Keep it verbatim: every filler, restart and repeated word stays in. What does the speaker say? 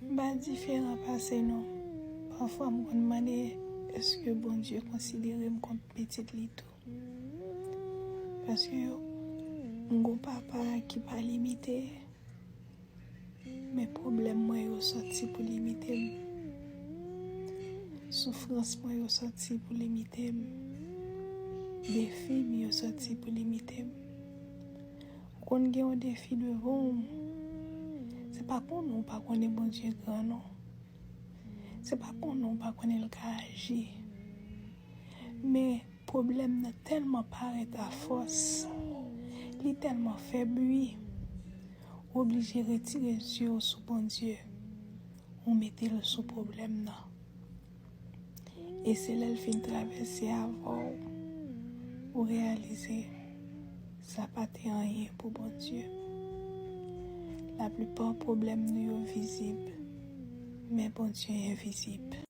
M pa diferan pase non. Pafwa m konn mande, èske Bondye konsidere m kòm pitit li tou? Paske m gon papa ki pa limite, men pwoblèm mwen yo sòti pou limite m. Soufrans mwen yo sòti pou limite m. Defi m yo sòti pou limite m. Ou konn gen yon defi devan w. Se pa konnen ou pa konnen Bondye gran non. Se pa konnen ou pa konnen l ka aji. Men pwoblèm nan tèlman parèt afòs, li tèlman fè bri, ou oblije retire zye w sou Bondye, ou mete l sou pwoblèm nan. E se lè l fin travèse avè w, ou reyalize sa pa te anyen pou Bondye. Laplipa pwoblèm nou yo vizib, men Bondye envizib.